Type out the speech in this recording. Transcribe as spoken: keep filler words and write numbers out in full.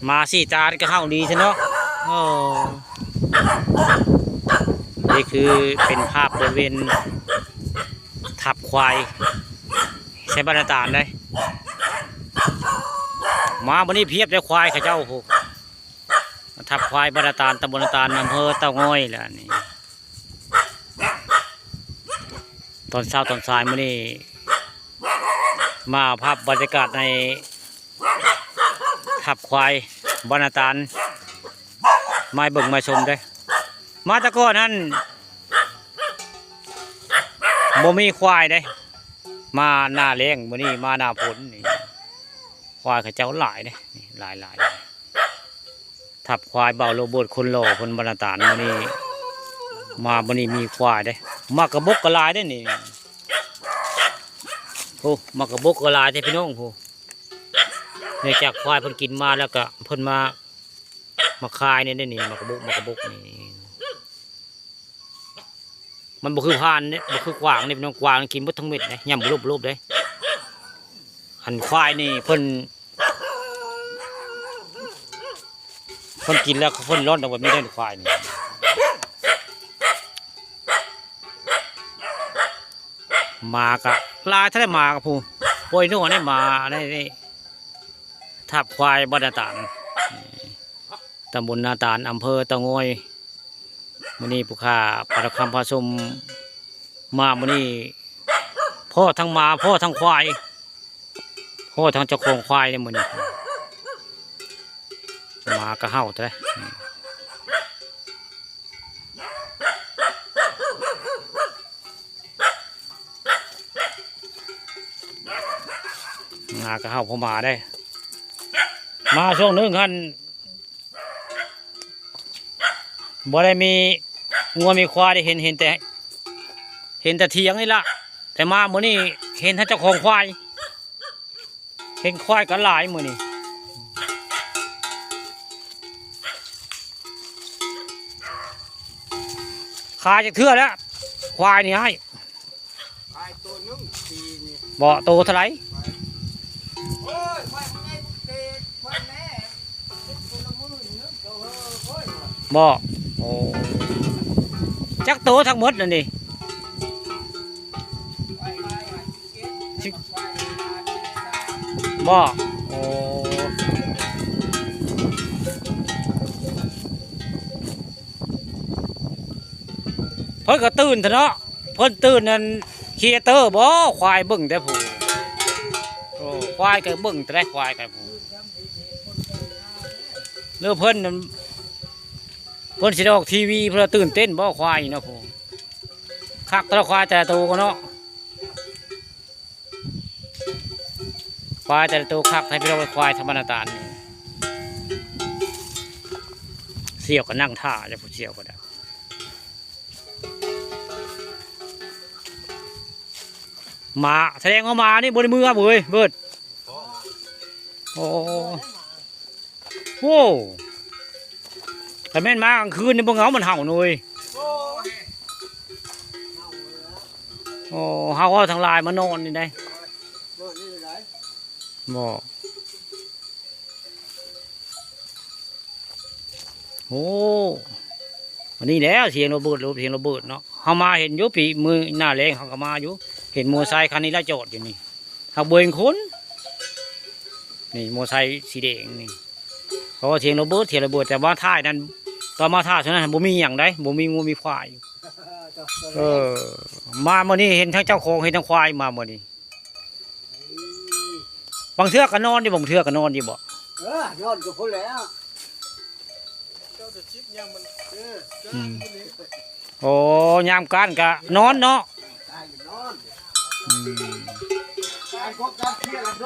มาสี่ตานี่ก็เห่าดีซะเนาะ โอ้ นี่คือเป็นภาพบริเวณทับควายใช้บรรณาตาลได้ มาวันนี้เพียบเลยควายเขาเจ้า โอ้โห ทับควายบรรณาตาล ตำบลนาตาล อำเภอเต่างอยแหละนี่ ตอนเช้าตอนสายมื้อนี้ มาภาพบรรยากาศในทับควายบรรณาตาล มาเบิ่งมาชมเด้อ มาแต่ก่อนนั้น บ่มีควายเด้ มาหน้าแล้ง มื้อนี้มาหน้าฝนนี่ ควายเขาเจ้าหลายเด้ นี่หลายๆ ทับควายเบาโรเบิร์ตคนหล่อเพิ่นบรรณาตาลมื้อนี้ มามื้อนี้มีควายเด้ หมากกระบกก็หลายเด้นี่ โอ้ หมากกระบกก็หลายเด้พี่น้อง โอ้ เนื่องจากควายเพิ่นกินมาแล้วก็เพิ่นมา มาคายเนี่ย นี่ หมากกระบก หมากกระบกนี่ มันบ่คือพานเนี่ย บ่คือกวางเนี่ยพี่น้อง กวางกินหมดทั้งเม็ดนะ ย่ำบ่ลบบ่ลบเด้ อันควายนี่เพิ่น เพิ่นกินแล้วเพิ่นร่อนออกแบบนี้ได้ควายนี่ หมากะหลายเท่าใด หมากะผู้ ปล่อยนวลให้หมาในนี่ ทับควายบรรณาตาล ตำบลนาตาล อำเภอเต่างอย มื้อนี้ผู้ข้าปาทองคำพาชม มามื้อนี้ พ้อทั้งหมา พ้อทั้งควาย พ้อทั้งเจ้าของควายเลยมื้อนี้ หมากะเห่าแท้ หมากะเห่า พ้อหมาได้ มาช่วงหนึ่งหั่น บ่ได้มีงัวมีควายได้เห็น เห็นแต่ เห็นแต่เถียงนี่ละ แต่มามื้อนี้เห็นทั้งเจ้าของควาย เห็นควายก็หลายมื้อนี้ ขายจักเทื่อแล้ว ควายนี่ให้ ขายตัวหนึ่งปีนี่ บ่ โตเท่าไหร่ โอ้ย ควายมันไง เตะควายแม่ คนละหมื่นหนึ่ง โอ้โห โอ้ย บ่ โอ้ จักโตทั้งหมดนั่นนี่ สิบ บ่ โอ้ เพิ่นก็ตื่นเถอะเนาะ เพิ่นตื่นนั่น เคลียร์เตอร์บ่ ควายเบิ่งแต่ผู้ โอ้ ควายก็เบิ่งแต่ได้ ควายก็ผู้ หรือเพิ่นนั่น เพิ่นสิได้ออกทีวี เพิ่นตื่นเต้นบ่ ควายเนาะผู้ คักแต่ละควายแต่ละตัวเนาะ ควายแต่ละตัวคัก ให้พี่น้องควายธรรมดาตาลนี่ เสี่ยวก็นั่งท่า จะผู้เสี่ยวก็ได้ หมา แสดงว่าหมานี่บ่ได้เมือเว้ย เบิด โอ้ โอ้ แต่แม่นมากลางคืนนี่บ่เหงา มันเห่าหน่อย โอ้ เห่าเอาทั้งหลายมานอนนี่ได้ บ่ โอ้ อันนี้แหละเสียงระเบิด เสียงระเบิดเนาะ เฮามาเห็นอยู่ ปีมื้อหน้าแล้งเฮาก็มาอยู่ เห็นมอไซค์คันนี้ละจอดอยู่นี่ หากบ่เห็นคน นี่มอไซค์สีแดงนี่ เพราะว่าเสียงระเบิด เสียงระเบิด แต่ว่าถ่ายนั้น ตอนมาถ่ายช่วงนั้นบ่มีหยังได้ บ่มีงัวมีควาย เออ มามื้อนี้เห็นทั้งเจ้าของ เห็นทั้งควายมามื้อนี้ บางเทื่อก็นอนอยู่ บางเทื่อก็นอนอยู่บ่ เออ นอนกับพุ้นแหล้ว เจ้าจะชิดยังมัน เออ อืม โอ้ ยามกลางก็นอนเนาะ ตายก็นอน อืม ตายพวกกันเครียดแล้วนอน